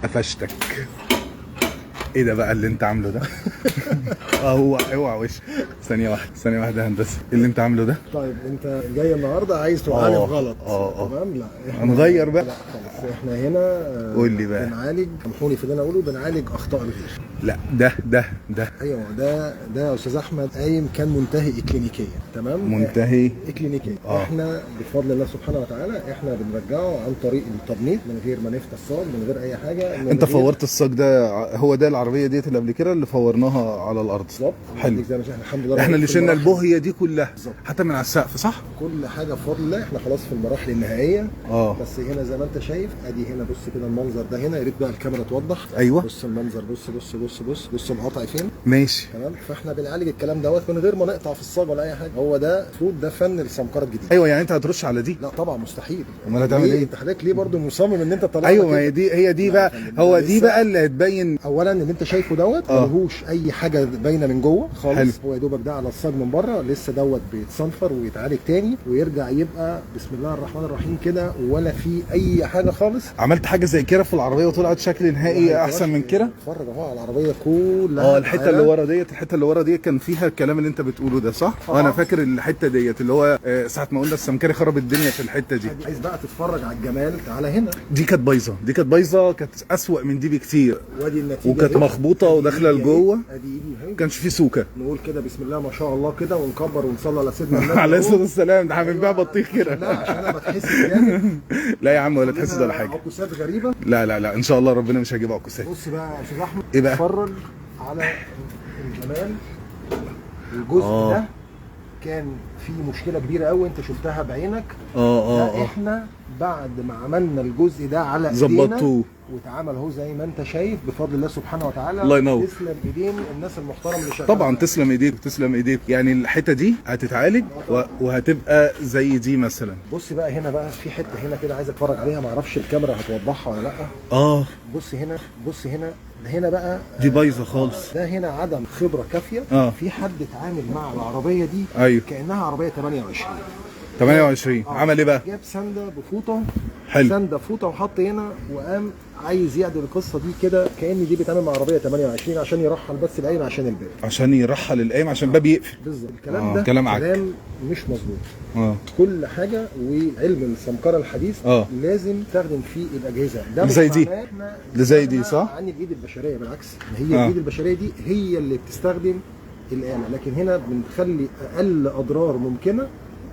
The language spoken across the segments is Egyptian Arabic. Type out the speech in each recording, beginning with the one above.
قفشتك. ايه ده بقى اللي انت عامله ده؟ هو اوعى وش. ثانية واحدة، ثانية واحدة يا هندسة، ايه اللي انت عامله ده؟ طيب انت جاي النهارده عايز توقعني غلط. تمام. لا احنا هنغير بقى. لا خلاص احنا هنا قول لي بقى. بنعالج، سامحوني في اللي انا اقوله، بنعالج اخطاء الغير. لا ده ده ده ايوه ده يا استاذ احمد قايم كان منتهي اكلينيكيا. تمام، منتهي اكلينيكيا. احنا بفضل الله سبحانه وتعالى احنا بنرجعه عن طريق التبنيط من غير ما نفتح الصاج، من غير اي حاجة. من انت غير فورت الصاج ده، هو ده العربية ديت اللي قبل كده اللي فورناها على الارض. بالظبط. حلو. زي ما احنا الحمد لله احنا اللي في شلنا المراحل. البوهيه دي كلها. بالظبط. حتى من على السقف، صح؟ كل حاجة بفضل الله احنا خلاص في المراحل النهائية. بس هنا زي ما انت شايف، ادي هنا بص كده المنظر ده هنا، يا ريت بقى الكاميرا توضح. ايوه. بص المنظر، بص بص بص بص بص القطع فين. ماشي. تمام. فاحنا بنعالج الكلام دوت من غير ما نقطع في الصاج ولا اي حاجة. هو ده المفروض، ده فن السمكره الجديد. ايوه، يعني انت هترش على دي؟ لا طبعا مستحيل. امال هتعمل ايه؟ انت حضرتك ليه برضو مصمم ان انت طلعت؟ ايوه، ما هي دي، هي دي بقى، هو دي بقى اللي هتبين. اولا اللي انت شايفه دوت ملهوش اي حاجة باينة من جوه خالص. حلو. هو يا دوبك ده على الصاج من بره، لسه دوت بيتصنفر ويتعالج تاني ويرجع يبقى بسم الله الرحمن الرحيم كده، ولا في اي حاجة خالص. عملت حاجة زي كده في العربية وطلعت شكل نهائي احسن من كده. اتفرج اهو على العربية كلها. الحتة اللي ورا ديت، الحتة اللي ورا ديت كان فيها الكلام اللي انت بتقوله ده، صح؟ انا فاكر الحتة ديت اللي هو ساعة ما قلنا السمكري خرب الدنيا في الحتة دي. عايز بقى تتفرج على الجمال، تعالى هنا. دي كانت بايظة، دي كانت بايظة، كانت اسوأ من دي بكتير. وادي النتيجة، وكانت مخبوطه وداخله لجوه، ادي ايدي اهي، ما كانش في سوكه. نقول كده بسم الله ما شاء الله كده، ونكبر ونصلي على سيدنا النبي عليه الصلاة والسلام. ده احنا بنبيع بطيخ كده. لا عشان انا بتحس جامد. لا يا عم، ولا تحس ولا حاجة. عكوسات غريبة. لا لا لا، ان شاء الله ربنا مش هيجيب عكوسات. بص بقى يا استاذ احمد، ايه بقى؟ اتفرج على الجمال. الجزء ده كان فيه مشكلة كبيرة قوي، انت شفتها بعينك. ده احنا بعد ما عملنا الجزء ده على ايدينا ظبطتوه واتعمل اهو زي ما انت شايف بفضل الله سبحانه وتعالى. الله ينور. تسلم ايدين الناس المحترمة اللي شغالة. طبعا تسلم ايديك، تسلم ايديك. يعني الحتة دي هتتعالج وهتبقى زي دي مثلا. بص بقى هنا بقى في حتة هنا كده عايز اتفرج عليها، ما اعرفش الكاميرا هتوضحها ولا لا. بص هنا، بص هنا، هنا بقى دي بايظة خالص. ده هنا عدم خبره كافيه. في حد اتعامل مع العربية دي كانها عربية 28. 28 عمل ايه بقى؟ جاب سنده بفوطه. حلو. سنده فوطه وحط هنا، وقام عايز يعدل القصة دي كده كأن دي بيتعمل مع عربية 28 عشان يرحل بس القايم عشان الباب. عشان يرحل القايم عشان الباب يقفل. بالظبط. الكلام ده كلام مش مظبوط. كل حاجة وعلم السمكره الحديث لازم تستخدم فيه الاجهزة. ده زي دي، ده زي دي، صح؟ عن الايد البشرية، بالعكس هي الايد البشرية دي هي اللي بتستخدم الاله، لكن هنا بنخلي اقل اضرار ممكنة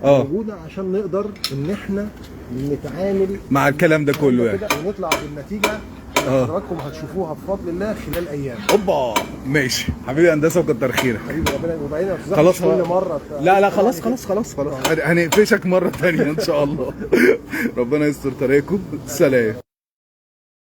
موجودة عشان نقدر ان احنا نتعامل مع الكلام ده كله يعني، ونطلع بالنتيجة اللي حضراتكم هتشوفوها بفضل الله خلال ايام. اوبا ماشي حبيبي هندسة، وكتر خيرك حبيبي ربنا. وبعدين خلاص كل مرة لا لا خلاص خلاص خلاص خلاص، هنقفشك مرة ثانية ان شاء الله. ربنا يستر طريقكم. سلام.